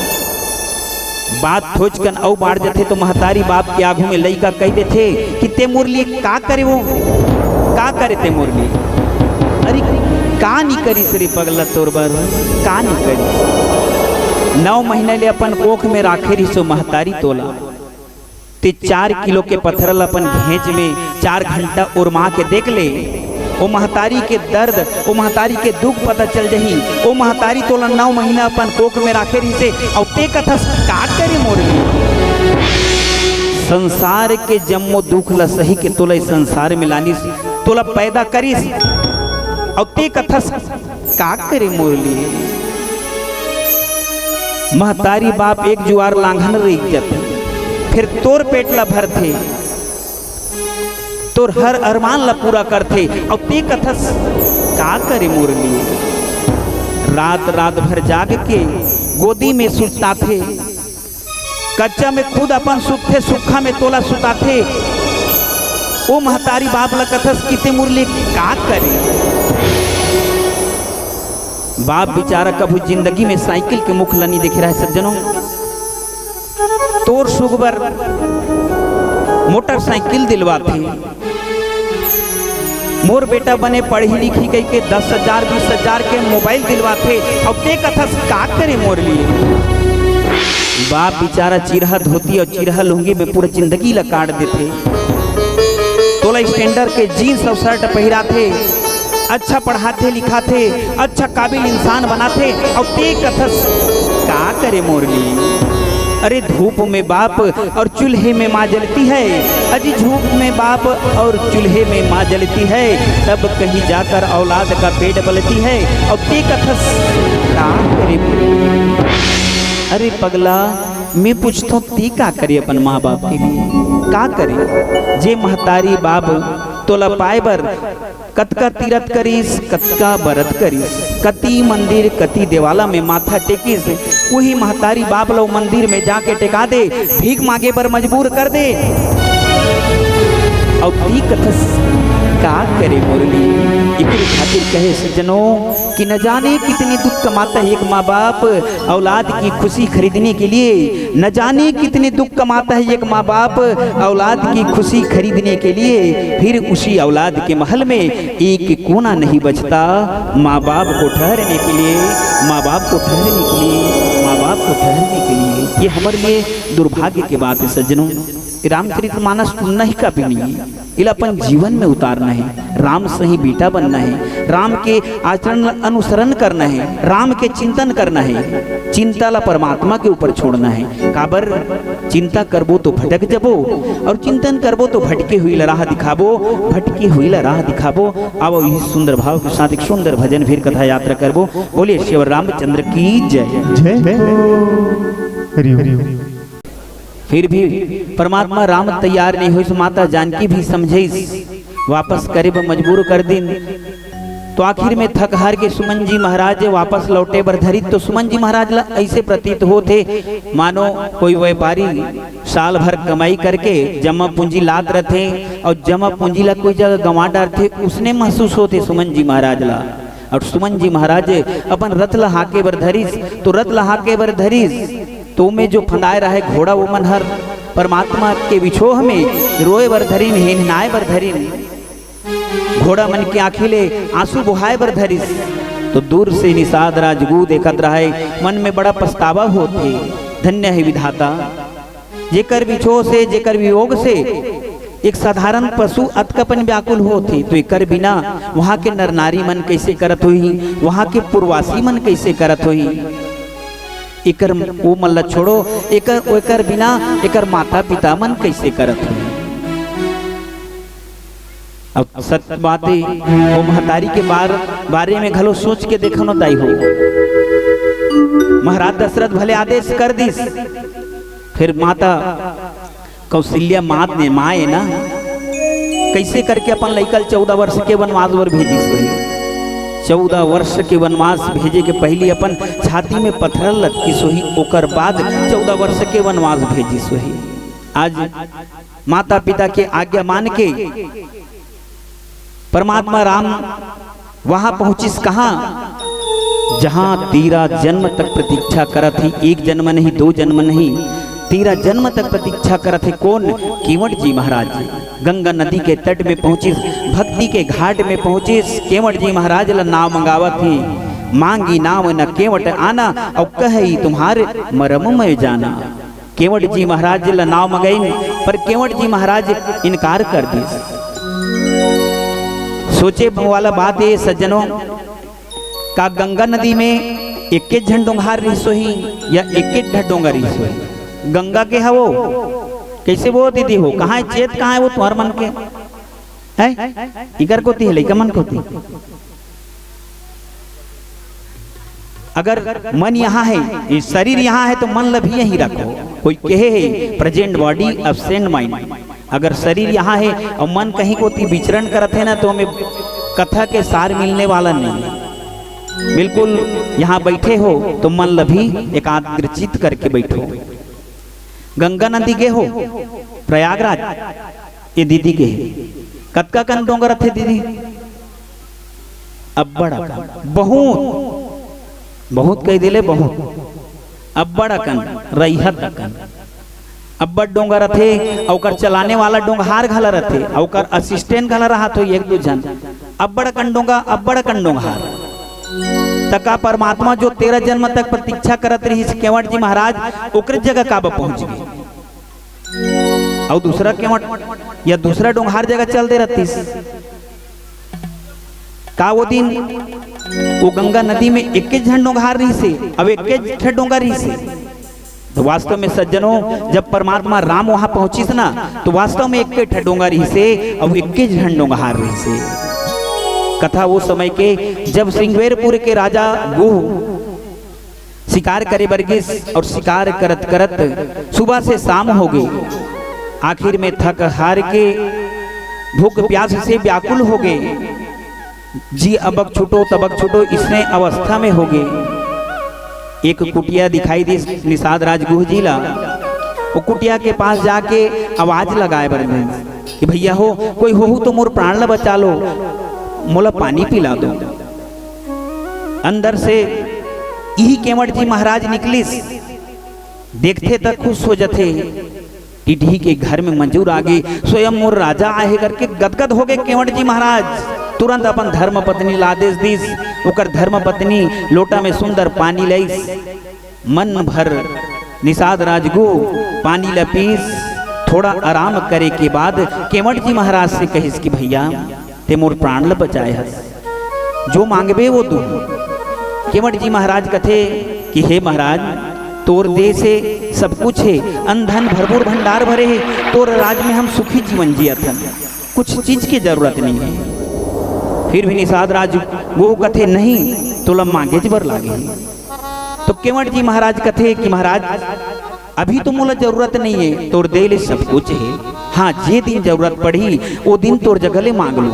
बात थोचकन अउ बाढ़ जथे तो महतारी बाप के आगू में लइका कहि देथे कि "ते मोर लिए का करे वो, का करे ते मोर लिए?" अरे का नी करिस रे पगला तोर बर, का नी करिस? नौ महीना ले अपन कोख में राखे रिहिस ओ महतारी तोला। ते चार किलो के पत्थर ल अपन घेंच में चार घंटा ओरमा के देख ले, ओ महतारी के दर्द, ओ महतारी के दुख पता चल जही। ओ महतारी तोला नौ महीना अपन कोख में राखे रहिसे, अउ ते कथस का करे मोर लिए? संसार के जम्मो दुख ल सही के तोला इस संसार में लानिस, तोला पैदा करिस, अउ ते कथस का करे मोर लिए? महतारी बाप एक जुआर लांघन रेंग जथे, फिर तोर पेट ला भरथे, तोर हर अरमान ला पूरा करथे, अउ ते कथस का करे मोर लिए? रात रात भर जाग के गोदी में सुताथे, कच्चा में खुद अपन सुतथे, सुक्खा में तोला सुताथे। ओ महतारी बाप ला कथस कि ते मोर ले का करे? बाप बेचारा कभू जिंदगी में साइकिल के मुख ल नी देखे रहय सज्जनों। तोर सुख बर मोटरसाइकिल दिलवाथे। मोर बेटा बने पढ़ी लिखी कहिके दस हजार, बीस हजार के मोबाइल दिलवाथे, अउ ते कथस का करे मोर लिए? बाप बेचारा चिरहा धोती अउ चिरहा लुंगी में पूरा जिंदगी ला काट देथे। तोला स्टैंडर्ड के जींस अउ शर्ट पहिराथे, अच्छा पढ़ाथे लिखाथे, अच्छा काबिल इंसान बनाथे, अउ ते कथस का करे मोर लिए? अरे धूप में बाप और चूल्हे में माँ जलती है, अजी धूप में बाप और चूल्हे में माँ जलती है, तब कहीं जाकर औलाद का पेट पलती है। अउ ते कथस का करे? अरे पगला, मैं पूछथों, ते का करे अपन माँ बाप के लिए? का करे? जे महतारी बाप तोला पाए बर कतका तीरथ करिस, कतका बरत करिस, कति मंदिर, कति देवाला में माथा टेकिस, उही महतारी बाप ल ओ मंदिर में जाके टेका दे, भीख मांगे बर मजबूर कर दे। अउ ते कथस का करे मोर लिए? एकरे खातिर कहे सज्जनों कि न जाने कितने दुख कमाता है एक माँ बाप औलाद की खुशी खरीदने के लिए, न जाने कितने दुख कमाता है एक माँ बाप औलाद की खुशी खरीदने के लिए, फिर उसी औलाद के महल में एक कोना नहीं बचता माँ बाप को ठहरने के लिए, माँ बाप को ठहरने के लिए, माँ बाप को ठहरने के लिए। ये हमारे लिए दुर्भाग्य की बात है सज्जनों। रामचरित मानस सुनना ही काफी नहीं है, इला अपन जीवन में उतारना है, राम सही बेटा बनना है, राम के आचरण ला अनुसरण करना है, राम के चिंतन करना है, चिंता ला परमात्मा के ऊपर छोड़ना है। काबर? चिंता करबो तो भटक जबो, और चिंतन करबो तो भटके हुई ला राह दिखाबो, भटके हुई ला राह दिखाबो। अब इस सुंदर भाव के साथ एक सुंदर भजन फिर कथा यात्रा करबो। बोलिए श्री रामचंद्र की जय। जय हो। हरि ओम। फिर भी परमात्मा राम तैयार नहीं होइस, माता जानकी भी समझइस, वापस करे बर मजबूर कर दिन। तो आखिर में थक हार के सुमन जी महाराज वापस लौटे बर धरिस। तो सुमन जी महाराज ला ऐसे प्रतीत होत हे, मानो कोई व्यापारी साल भर कमाई करके जमा पूंजी लात रथे और जमा पूंजी ला कोई जगह गंवा डारथे, उसने महसूस होत हे सुमन जी महाराज ला। और सुमन जी महाराज अपन रथ ला हाके बर धरिस, तो रथ ला हाके बर धरिस, तो में जो फंदाए रहे घोड़ा, वो मन हर परमात्मा के विछोह में रोए बर धरिन, हेननाए बर धरिन, घोड़ा मन के आँखी ले आंसू बोहाए बर धरिस। तो दूर से निषाद राजगुरु देखत रहे, मन में बड़ा पछतावा होत हे। धन्य हे विधाता, जेकर विछोह से, जेकर वियोग से एक साधारण पशु अतकपन व्याकुल होत हे, तो एकर बिना वहाँ के नर नारी मन कैसे करत होही, वहाँ के पुरवासी मन कैसे करत होही? एकर ओ मन ला छोड़ो, एकर, ओकर बिना एकर माता पिता मन कैसे करत होही? अब सत्य बात हे, ओ महतारी के बार, बारे में घलो सोच के देखो न दाई हो। महाराज दशरथ भले आदेश कर दिस, फिर माता कौशल्या मात ने माए ना, कैसे करके अपन लइका ल चौदह वर्ष के वनवास बर भेजिस होही। चौदह वर्ष के वनवास भेजे के पहिली अपन छाती में पथरा ल लटकिस होही, ओकर बाद चौदह वर्ष के वनवास भेजिस होही। आज माता पिता के आज्ञा मान के परमात्मा राम वहां पहुंचिस कहां, जहां तेरा जन्म तक प्रतीक्षा करत हे, एक जन्म नहीं, दो जन्म नहीं, तेरा जन्म तक प्रतीक्षा करत हे। कोन? केवट जी महाराज। गंगा नदी के तट में पहुंचिस, भक्ति के घाट में पहुंचिस। केवट जी महाराज ला नाव मंगावत हे, मांगी नाव न केवट आना, अउ कहई तुम्हार मरम मैं जाना। केवट जी महाराज ला नाव मंगाइन, पर केवट जी महाराज इनकार कर दिस। सोचे वाला बात ये सज्जनों, का गंगा नदी में एके झन डोंगहार रिहिस होही या एके ठा डोंगा रिहिस होही? गंगा के हवो, कैसे वो दीदी हो, कहाँ है चेत, कहाँ है वो तुम्हार मन के? हैं? इकर कोती है, लइका मन कोती। अगर मन यहाँ है, ये शरीर यहाँ है, तो मन ला भी यहीं रखो। कोई कहे है, "Present body, absent mind।" अगर शरीर यहाँ है अउ मन कहीं कोती विचरण करत है ना, तो हमें कथा के सार मिलने वाला नहीं है। बिल्कुल यहाँ बैठे हो, तो मन ला भी एकाग्रचित करके बैठो। गंगा नदी गे हो, प्रयागराज, ये दीदी गे हे। कतका कन डोंगा रथे दीदी? अब्बड़ अकन, बहुत, बहुत कहि देले, बहुत, अब्बड़ अकन, रहित अकन। अब्बड़ डोंगा रथे, अउ ओकर चलाने वाला डोंगहार घला रथे, अउ ओकर assistant घला रहत होही एक दू झन। अब्बड़ अकन डोंगा, अब्बड़ अकन डोंगहार। त का परमात्मा जो तेरह जन्म तक प्रतीक्षा करत रिहिस केवट जी महाराज, ओकरे जगह काबर पहुंच गे? अउ दूसरा केवट या दूसरा डोंगहार जगह चल दे रहतिस। का वो दिन वो गंगा नदी में एके झन डोंगहार रिहिसे, अउ एके ठे डोंगा रिहिसे? तो वास्तव में सज्जनों, जब परमात्मा राम वहां पहुंचिस ना, तो वास्तव में एके ठे डोंगा रिहिसे, अउ एके झन डोंगहार रिहिसे। कथा वो समय के, जब श्रृंगवेरपुर के राजा गुह शिकार करे बर गिस अउ शिकार करत करत सुबह से शाम हो गे। आखिर में थक हार के भूख प्यास से व्याकुल हो गे। जी अबक छूटो तबक छूटो, इसने अवस्था में हो गे। एक कुटिया दिखाई दिस निषाद राजगुह जी ला। वो कुटिया के पास जाके आवाज लगाए बर गिस कि भैया हो, कोई होहू तो मोर प्राण ला बचा लो, मोला पानी पिला दो। अंदर से इही केवट जी महाराज निकलिस। देखथे त खुश हो जथे, टिटही के घर में मजूर आगे, स्वयं मोर राजा आहे करके गदगद हो गे केवट जी महाराज। तुरंत अपन धर्म पत्नी ला आदेश दिस, ओकर धर्म पत्नी लोटा में सुंदर पानी लइस। मन भर निषाद राजगुह पानी ल पीस। थोड़ा आराम करे के बाद केवट जी महाराज से कहिस कि भैया, ते मोर प्राण ल बचाए हस, जो मांगबे वो दूं। केवट जी महाराज कथे कि हे महाराज, तोर दे से सब कुछ हे, अन धन भरपूर भंडार भरे हे, तोर राज में हम सुखी जीवन जियत हन, कुछ चीज के जरूरत नहीं है। फिर भी निषाद राजगुह कथे, नहीं, तोला मांगेच बर लागे हे। तो केवट जी महाराज कथे कि महाराज, अभी तो मोला जरूरत नहीं है, तोर दे ले सब कुछ है। हाँ, जे दिन जरूरत पड़ही, वो दिन तोर जगह ले मांग लूं।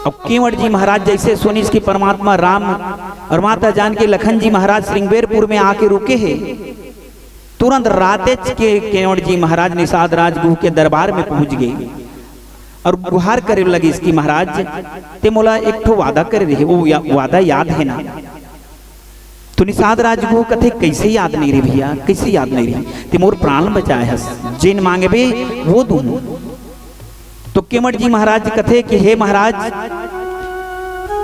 अब केवट जी महाराज जैसे सुनिस कि परमात्मा राम अउ माता जानकी लखन जी महाराज श्रृंगवेरपुर में आके रुके हे, तुरंत रातेच के केवट जी महाराज निषाद राजगुह के दरबार में पहुंच गे अउ गुहार करे लगिस कि महाराज, ते मोला एक ठो वादा करे रहे, वो या-, वादा याद है ना? तो निषाद राजगुह कथे, कैसे याद नहीं रही भैया, कैसे याद नहीं रही? ते मोर प्राण बचाए हस, जेन मांगबे वो दूं। तो केवट जी महाराज कथे कि हे महाराज,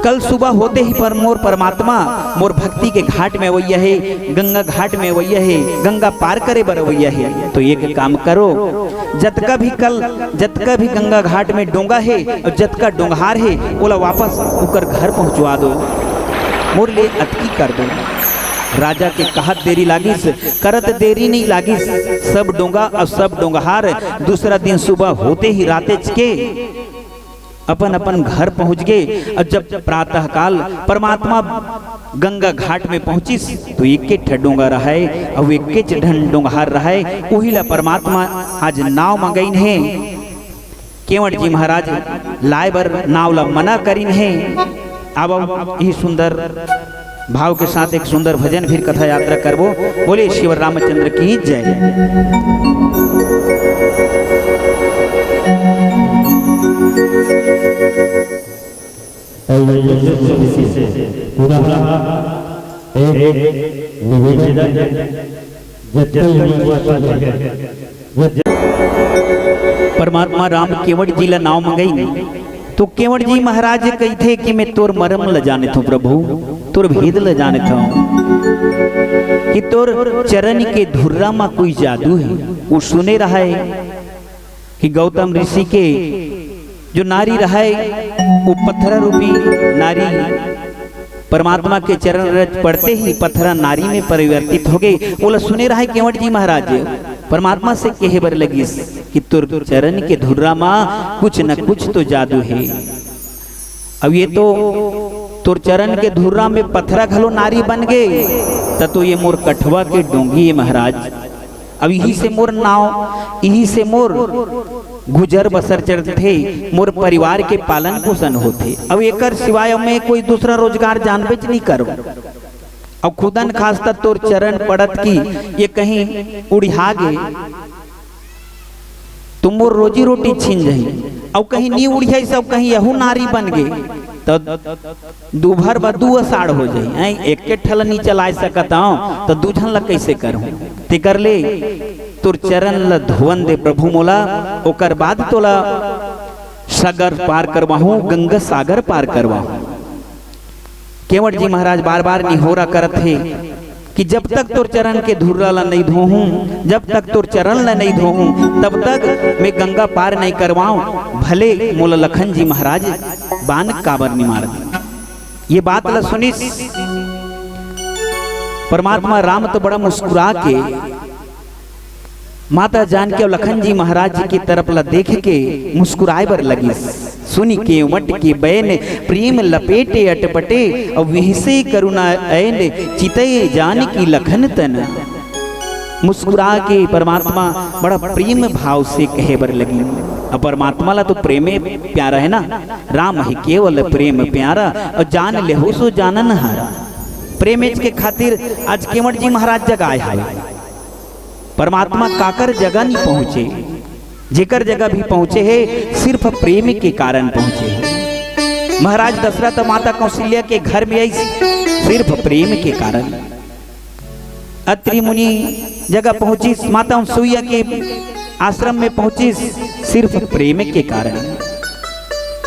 कल सुबह होते ही पर मोर परमात्मा मोर भक्ति के घाट में अवैया हे, गंगा घाट में अवैया हे, गंगा पार करे बर अवैया हे। तो एक काम करो, जतका भी कल, जतका भी गंगा घाट में डोंगा हे अउ जतका डोंगहार हे, ओला वापस ओकर घर पहुंचवा दो, मोर ले अतकी कर दो। राजा के कहत देरी लागिस, करत देरी नहीं लागिस। सब डोंगा अउ सब डोंगहार दूसरा दिन सुबह होते ही रातेच के अपन अपन घर पहुंच गे। अउ जब प्रातः काल परमात्मा गंगा घाट में पहुंचिस, तो एके ठन डोंगा रहय, अउ एकेच ठन डोंगहार रहय। उही ला परमात्मा आज नाव मंगइन हे। केवट जी महाराज लाए बर नाव ला मना करिन हे। अब इही सुंदर भाव के साथ एक सुंदर भजन, फिर कथा यात्रा करबो। बोले श्री रामचंद्र की जय। पूरा एक निवेदन है, जितना भी हुआ सब है। परमात्मा राम केवट जी ला नाव मंगई, तो केवट जी महाराज कहिथे कि मैं तोर मरम ल जानथों प्रभु, तोर भेद ल जानथों, कि तोर चरण के धुर्रा म कोई जादू है। वो सुने रहय कि गौतम ऋषि के जो नारी रहय, वो पत्थर रूपी नारी परमात्मा के चरण रज पड़ते ही पत्थरा नारी में परिवर्तित हो गई। ओला सुने रहय केवट जी महाराज, परमात्मा से कहे बर लगिस कि तोर चरण के धुर्रा मा कुछ न कुछ तो जादू है। अब ये तो तोर चरण के धुर्रा में पत्थरा घलो नारी बन गए, त तो ये मोर कठवा के डोंगी है महाराज। अब इही से मोर नाव, इही से मोर गुजर बसर चलथे, मोर परिवार के पालन पोषण होथे। अब एकर सिवाय मैं कोई दूसरा रोजगार जानबेच नहीं करूं। अब खुदन खास त तोर चरण पड़त की ये कहीं उड़िहा गे, तो मोर रोजी रोटी छीन जाही। अब कहीं नी उड़िहाइस, अब कहीं यहू नारी बन गे, तो दूभर ब दू असाढ़ हो जाही। ऐं एक के ठल नी चलाए सकत हंव, त दू झन ला कइसे करहूं? तेकर ले तोर चरण ल धोवन दे प्रभु मोला, ओकर बाद तोला सागर पार करवाहूं, गंगा सागर पार करवाहूं। केवट जी महाराज बार-बार निहोरा करत हे कि जब तक तोर चरण के धुर्रा ल नइ धोहूं, जब तक तोर चरण ल नइ धोहूं, तब तक मैं गंगा पार नइ करवांव, भले मोला लखन जी महाराज बान काबर नि मार दे। ये बात ल सुनिस परमात्मा राम तो बड़ा मुस्कुरा के माता जानकी अउ लखन जी महाराज जी के तरफ ल देख के मुस्कुराए बर लगिस। सुनि केवट के बैन प्रेम लपेटे अटपटे, अउ विहसे करुणा ऐन चितय जानकी लखन तन। मुस्कुरा के परमात्मा बड़ा प्रेम भाव से कहे बर लगिन। अब परमात्मा ला तो प्रेमे प्यारा है ना, राम ही केवल प्रेम प्यारा, अउ जान लेहु सो जानन हारा। प्रेमेच के खातिर आज केवट जी महाराज जग आए हवे। परमात्मा काकर जगह नहीं पहुंचे, जेकर जगह भी पहुंचे हे, सिर्फ प्रेम के कारण पहुंचे हे। महाराज दशरथ माता कौशल्या के घर में आइस, सिर्फ प्रेम के कारण। अत्रि मुनि जगह पहुंचिस, माता अनसुईया के आश्रम में पहुंचिस, सिर्फ प्रेम के कारण।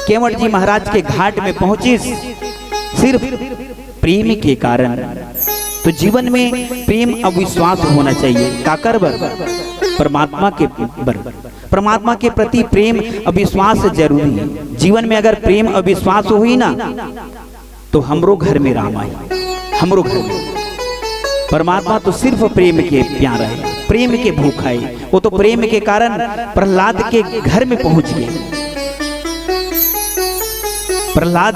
केवट जी महाराज के घाट में पहुंचिस, सिर्फ प्रेम के कारण। तो जीवन में प्रेम अउ विश्वास होना चाहिए। काकर बर? परमात्मा के बर। परमात्मा के प्रति प्रेम अउ विश्वास जरूरी है। जीवन में अगर प्रेम अउ विश्वास होही ना, तो हमरो घर में राम आही, हमरो घर में। परमात्मा तो सिर्फ प्रेम के प्यारा है, प्रेम के भूखा है। वो तो प्रेम के कारण प्रहलाद के घर में पहुंच गए। प्रहलाद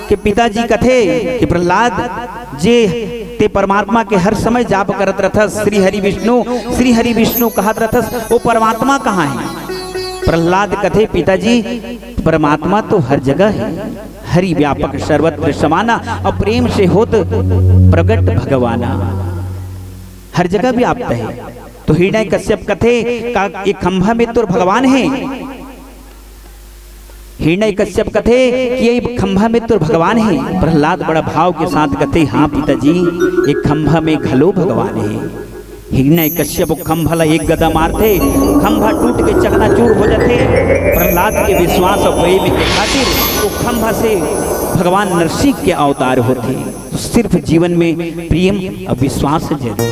के पिताजी कथे कि प्रहलाद, जे ते परमात्मा के हर समय जाप करत रथस, श्री हरि विष्णु, श्री हरि विष्णु कहत रथस, वो परमात्मा कहाँ है? प्रहलाद कथे, पिताजी, परमात्मा तो हर जगह है, हरि व्यापक सर्वत्र समाना, अउ प्रेम से होत प्रगट भगवाना, हर जगह व्याप्त है। तो हिरण्य कश्यप कथे, का ये खंभा में तोर भगवान है? हिरण्य कश्यप कथे कि ये खंभा में तोर भगवान है। प्रहलाद बड़ा भाव के साथ कथे, हाँ पिताजी, ये खंभा में घलो भगवान है। हिरण्य कश्यप खंभा ला एक गदा मारथे, खंभा टूट के चकनाचूर हो जाथे। प्रहलाद के विश्वास अउ प्रेम के खातिर वो खंभा से भगवान नरसिंह के अवतार होथे। तो सिर्फ जीवन में प्रेम अउ विश्वास जरूरी।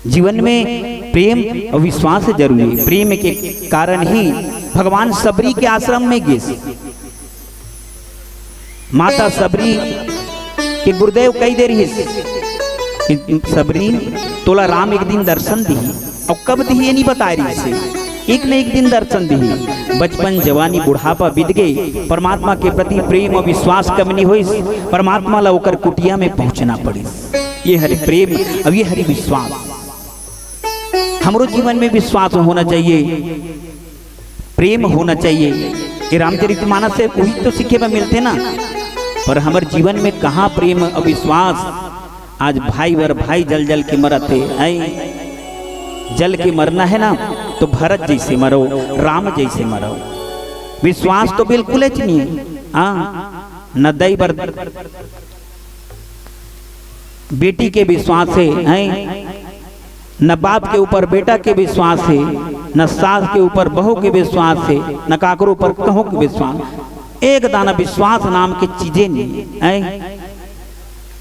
जीवन में प्रेम अउ विश्वास जरूरी। प्रेम के कारण ही भगवान सबरी के आश्रम में गिस। माता सबरी के गुरुदेव कहि दे रहिस कि सबरी, तोला राम एक दिन दर्शन दिही, अउ कब दिही ये नहीं बताए रहिस हे। एक न एक दिन दर्शन दिही। बचपन, जवानी, बुढ़ापा बीत गे, परमात्मा के प्रति प्रेम अउ विश्वास कम नी होइस, परमात्मा ला ओकर कुटिया में पहुंचना पड़िस। ये हरे प्रेम, अब ये हरे विश्वास। हमरो जीवन में विश्वास होना चाहिए, प्रेम होना चाहिए। ये रामचरित मानस से वही तो सीखे बर मिलथे ना, पर हमर जीवन में कहाँ प्रेम अउ विश्वास? आज भाई बर भाई जल जल के मरत हे, हैं? जल के मरना है ना, तो भरत जैसे मरो, राम जैसे मरो। विश्वास तो बिल्कुल च नहीं है। हाँ, न दई बर बेटी के विश्वास है, हैं? न बाप के ऊपर बेटा के विश्वास है, न सास के ऊपर बहू के विश्वास है, न काकरो ऊपर कहूँ के विश्वास। एक दाना विश्वास नाम के चीजे नहीं है, हैं?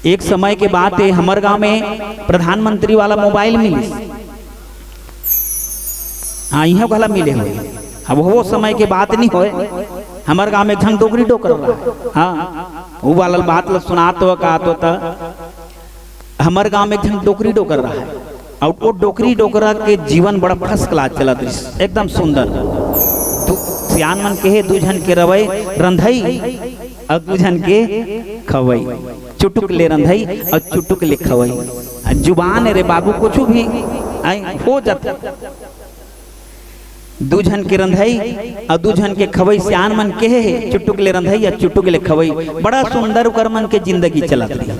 एक समय के बात है, हमर गांव में प्रधानमंत्री वाला मोबाइल मिलिस। हाँ, इहो घला मिले होय। अब वो समय के बात नहीं होय, हमर गांव में एक झन डोकरी डोकर रहा। हाँ, वो वाला बात ल सुनात हो का तो त हमर गांव में एक झन डोकरी डोकर रहा है, अउ वो डोकरी डोकरा के जीवन बड़ा फर्स्ट क्लास चलत रहिस, एकदम सुंदर। दू, सियान मन कहे, दू झन के रवई रंधई, अउ दू झन के खवई, चुटुक ले रंधई अउ चुटुक ले खवई। आ, जुबान रे बाबू, कुछ भी, आई, हो जाता। दू झन के रंधई अउ दू झन के खवई, सियान मन कहे हे, चुटुक ले रंधई या चुटुक ले खवई। बड़ा सुंदर उकर मन के जिंदगी चलत रही।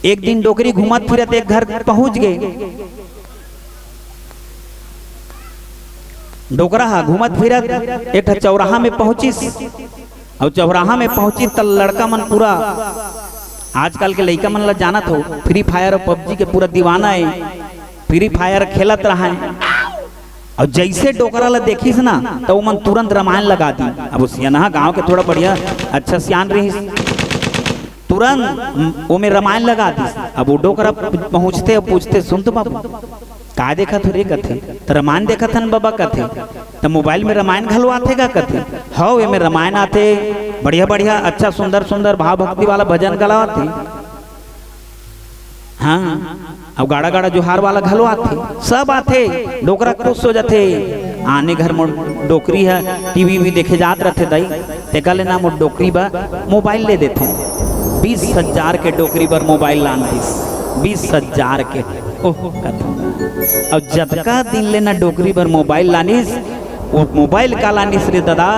एक दिन डोकरी घूमत फिरत एक घर पहुंच गे। डोकरा हा घूमत फिरत एक ठा चौराहा में पहुंचिस। अउ चौराहा में पहुंचिस त लड़का मन पूरा, आजकल के लइका मन ला जानत हो, फ्री फायर अउ पबजी के पूरा दीवाना है। फ्री फायर खेलत रहा है। अउ जैसे डोकरा ला देखिस ना, त ओमन तुरंत रमायन लगा दी। अब वो सियान हा गांव के थोड़ा बढ़िया अच्छा सियान रहिस, तुरंत ओमे रमायन लगा दिस। अब वो डोकरा पहुंचते अउ पूछते, "सुन तो बाबू, का देखत हो रे?" कथे। "त रमायन देखत हन बबा," कथे। "त मोबाइल में रमायन घलो आथे का?" कथे। "हव, एमे रमायन आथे, बढ़िया बढ़िया, अच्छा, सुंदर सुंदर भाव भक्ति वाला भजन घलो आथे।" हाँ, अउ गाड़ा गाड़ा जोहार वाला घलो आथे, सब आथे। डोकरा खुश हो जाथे। आने घर मोर डोकरी ह टीवी भी देखे जात रथे दाई, तेकर ले ना मोर डोकरी बर मोबाइल ले देथों। बीस हजार के डोकरी बर मोबाइल लान दिस, बीस हजार के। ओह, कथा। अउ जतका दिन ले ना डोकरी बर मोबाइल लानिस, वो मोबाइल का लानिस रे दादा,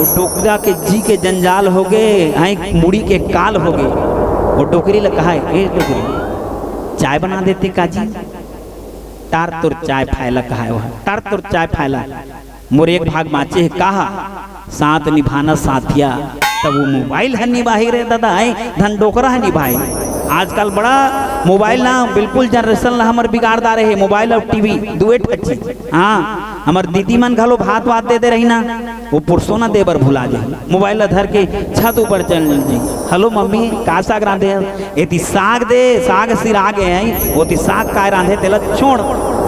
वो डोकरा के जी के जंजाल हो गे, हाय मुड़ी के काल हो गे। वो डोकरी ला कहा है, "ए डोकरी, चाय बना देते का जी?" "तार तोर चाय फायला," कहा है वो, "तार तोर चाय फायला, मोर एक भाग बाँचे हे कहा, साथ निभाना साथिया।" तब वो मोबाइल ह निभाही रे दादा, है धन डोकरा ह निभाही। आजकल बड़ा मोबाइल ना बिल्कुल जनरेशन ला हमर बिगाड़ डारे हे, मोबाइल अउ टीवी दुए ठक चीज। हाँ, हमर दीदी मन घलो भात वात दे दे रही ना, वो पुरसोना दे बर भुला जाही। मोबाइल ला धर के छत ऊपर चल जाही। "हेलो मम्मी, का साग रांधे हस?" "एती साग दे, साग सिरा गे हैं, ओती साग काय रांधे, तेला छोड़,"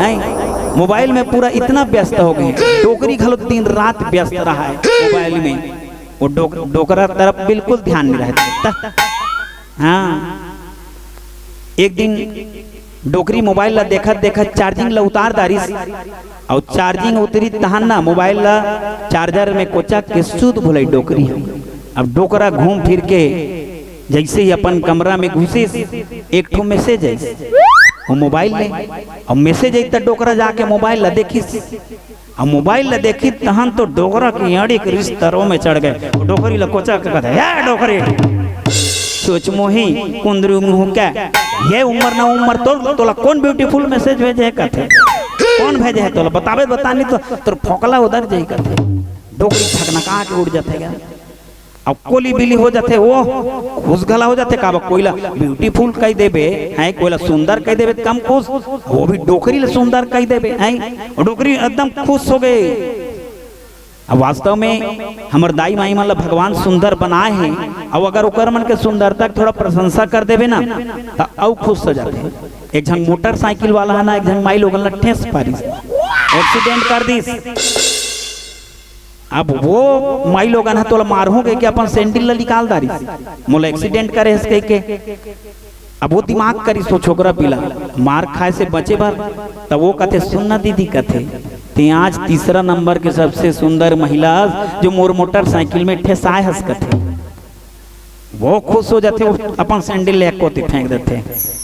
हैं। मोबाइल में पूरा इतना व्यस्त हो गए, डोकरी घलो दिन रात व्यस्त रहा है मोबाइल में। वो डोक-, डोकरा तरफ बिल्कुल ध्यान नहीं रहता। हाँ, एक दिन डोकरी मोबाइल ला देखत देखत चार्जिंग ला उतार डारिस, अउ चार्जिंग उतरी तहन ना मोबाइल ला चार्जर में कोचक के सुध भुलाई डोकरी ह। अब डोकरा घूम फिर के जैसे ही अपन कमरा में घुसिस, एक ठो मैसेज आइस, वो मोबाइल ले, अउ मैसेज आइस त डोकरा जाके मोबाइल ला देखिस। अब मोबाइल ला देखी तहन तो डोकरा के अड़ी के रिश्तरों में चढ़ गए। डोकरी ला कोचा के कहते, "ए डोकरी, सोच मोही कुंदरू मुंह के, ये उम्र ना उम्र तो तोला कौन ब्यूटीफुल मैसेज भेजे है?" कहते, "कौन भेजे है तोला? बताबे बता, नहीं तो तोर फोकला उधर जाई," कहते। डोकरी छकनका के उड़ जाते गा। अब कोली बिली हो जाथे, वो खुश घला हो जाथे। काबर कोई ला ब्यूटीफुल कह देबे, हैं, कोई ला सुंदर कह देबे, त कम खुश, वो भी डोकरी ला सुंदर कह देबे, हैं, और डोकरी एकदम खुश हो गए। अब वास्तव में हमर दाई माई मन ला भगवान सुंदर बनाए हे, अब अगर ओकर मन के सुंदरता के थोड़ा प्रशंसा कर देबे ना, त अउ खुश हो जाथे। एक झन मोटरसाइकिल वाला है ना, एक झन माई लोगन ला ठेस पारिस, एक्सीडेंट कर दिस। अब वो माई लोगन ह तोला मारहूं कहिके अपन सैंडल ला निकाल डारिस, मोला एक्सीडेंट करे हस कहिके। अब वो दिमाग करिस वो छोकरा पिला, मार खाए से बचे बर, त वो कथे, "सुन ना दीदी," कथे, "ते आज तीसरा नंबर के सबसे सुंदर महिला, जो मोर मोटरसाइकिल में ठेसाए हस," कथे। वो खुश हो जाथे, वो अपन सैंडल ले कोती फेंक देथे।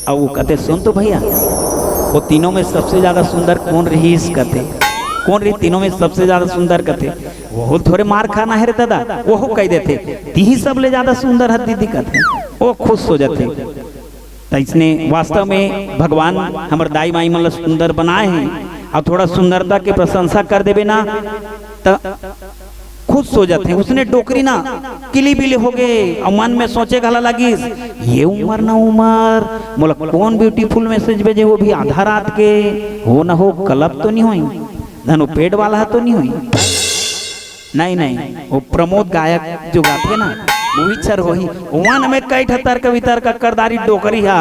अब वो कथे, "सुन तो भैया, वो तीनों में सबसे ज्यादा सुंदर कौन रहिस?" कथे, "कौन रही तीनों में सबसे ज्यादा सुंदर?" कथे, "वो थोरे मार खाना है रे दादा," वो कह देथे, "तिही सबले ज्यादा सुंदर है दीदी," कथे। वो खुश हो जाथे। त इसने वास्तव में भगवान हमर दाई माई मन ल सुंदर बनाए हैं, और थोड़ा सुंदरता के प्रशंसा कर देबे ना, त खुश हो जाथे। उसने डोकरी ना किली बिली हो गए, और मन में सोचे घला लागिस, "ये उम्र ना उम्र, मोला कौन ब्यूटीफुल मैसेज भेजे, वो भी आधा रात के, हो ना हो कलप तो नहीं होई, धनो पेट वाला तो नहीं होई।" नहीं, नहीं, वो प्रमोद गायक जो गाथे ना, वो विचर होही। ओमन में कई ठा तर्क वितर्क करदारी डोकरी हा,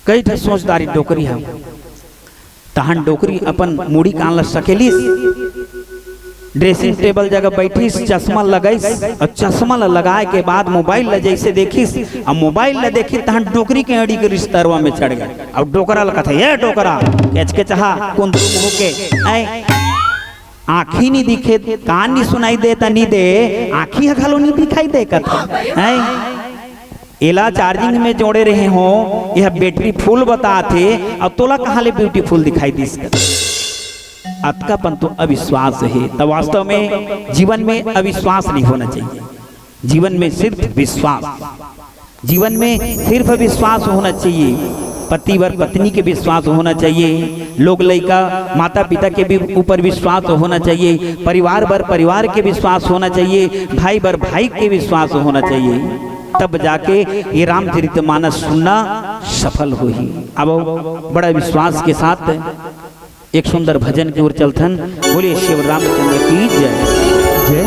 कई ठा सोचदारी डोकरी हा। तहन डोकरी अपन मुड़ी कान ला सकेलिस, ड्रेसिंग टेबल जगह बैठिस, चश्मा लगाइस, और चश्मा ला लगाए के बाद मोबाइल ला जैसे देखिस, अब मोबाइल ला देखिस, तहन डोकरी के अड़ी के रिश्तरवा में चढ़ गए। अब डोकरा ला कथे, "ए डोकरा, केचकेचहा, कुंदरू मुंह के, ऐ, आँखी नी दिखे, कान नी सुनाई दे, त नी दे, आँखी ह घलो नी दिखाई दे," कथे, "ऐ, एला चार्जिंग में जोड़े रहे हो, यह बैटरी फुल बताथे, अब तोला कहाँ ले ब्यूटीफुल दिखाई दिस?" अतका पन तो अविश्वास हे। त वास्तव में जीवन में अविश्वास नहीं होना चाहिए, जीवन में सिर्फ विश्वास, जीवन में सिर्फ विश्वास होना चाहिए। पति बर पत्नी के विश्वास होना चाहिए, लोग लइका माता पिता के भी ऊपर विश्वास होना चाहिए, परिवार बर परिवार के विश्वास होना चाहिए, भाई बर भाई के विश्वास होना चाहिए, तब जाके ये रामचरित मानस सुनना सफल होही। अब बड़ा विश्वास के साथ एक सुंदर भजन की ओर चलथन। बोलिए शिव रामचंद्र की जय।